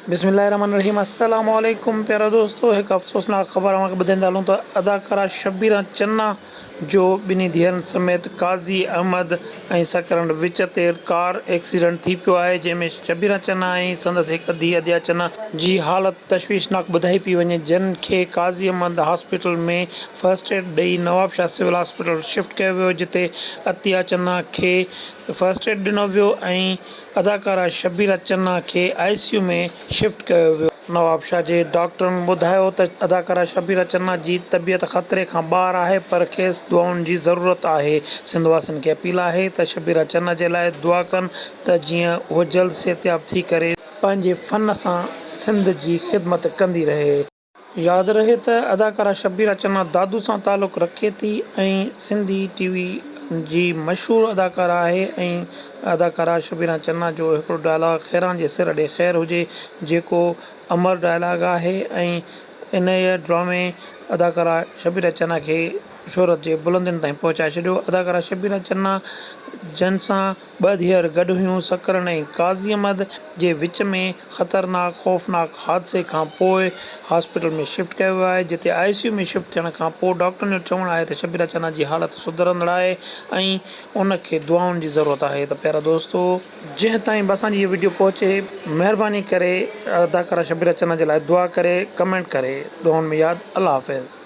بسم الله الرحمن الرحيم السلام عليڪم پيارا دوستو هڪ افسوسناڪ خبر اوهان کي ٻڌائيندا هلون ته اداڪارا شبيرا چنا جو ٻنهي ڌيئرن سميت قاضي احمد ۽ سڪرنڊ وچ تي ڪار ايڪسيڊنٽ ٿي پيو آهي جنهن ۾ شبيرا چنا ۽ سندس هڪ ڌيء عديا چنا جي حالت تشويشناڪ ٻڌائي پئي وڃي جن کي Qazi Ahmed hospital ۾ first aid ڏئي نوابشاهه سول هاسپيٽل شفٽ ڪيو ويو جتي عطيا چنا کي فرسٽ ايڊ ڏنو ويو ۽ اداڪارا شبيرا چنا کي آء سي يو ۾ شفٽ ڪيو ويو. نوابشاهه جي ڊاڪٽرن ٻڌايو ته اداڪارا شبيرا چنا جي طبيعت خطري کان ٻاهر آهي پر کيس دعائن جي ضرورت آهي. سنڌ واسين کي اپيل آهي ته شبيرا چنا جي لاء دعا ڪن ته جيئن هوء جلد صحتياب ٿي ڪري پنهنجي فن سان سنڌ جي خدمت ڪندي رهي. ياد رهي ته اداڪارا شبيرا چنا دادو سان تعلق رکي ٿي ۽ سنڌي ٽي وي جي مشهور اداڪارا آهي ۽ اداڪارا شبيرا چنا جو هڪڙو ڊائلاگ خيران جي سر ڏي خير هجي جيڪو امر ڊائلاگ آهي ۽ انهيء ڊرامي اداڪارا شبيرا چنا کي شهرت جي بلندين تائين پهچائي ڇڏيو اداڪارا شبيرا چنا جن سان ٻه ڌيئر گڏ هيون سڪرنڊ ۽ قاضي احمد جي وچ ۾ خطرناڪ خوفناڪ حادثي کان پوء هاسپيٽل ۾ شفٽ ڪيو ويو آهي جتي آء سي يو ۾ شفٽ ٿيڻ کان پوء ڊاڪٽرن جو چوڻ آهي ته شبيرا چنا جي حالت سڌرندڙ آهي ۽ ان کي دعائن جي ضرورت آهي ته پيارا دوستو جنهن تائين به اسان جي هي وڊيو پهچي مهرباني ڪري اداڪارا شبيرا چنا جي لاء دعا ڪري ڪمينٽ ڪري دعائن ۾ ياد الله حافظ.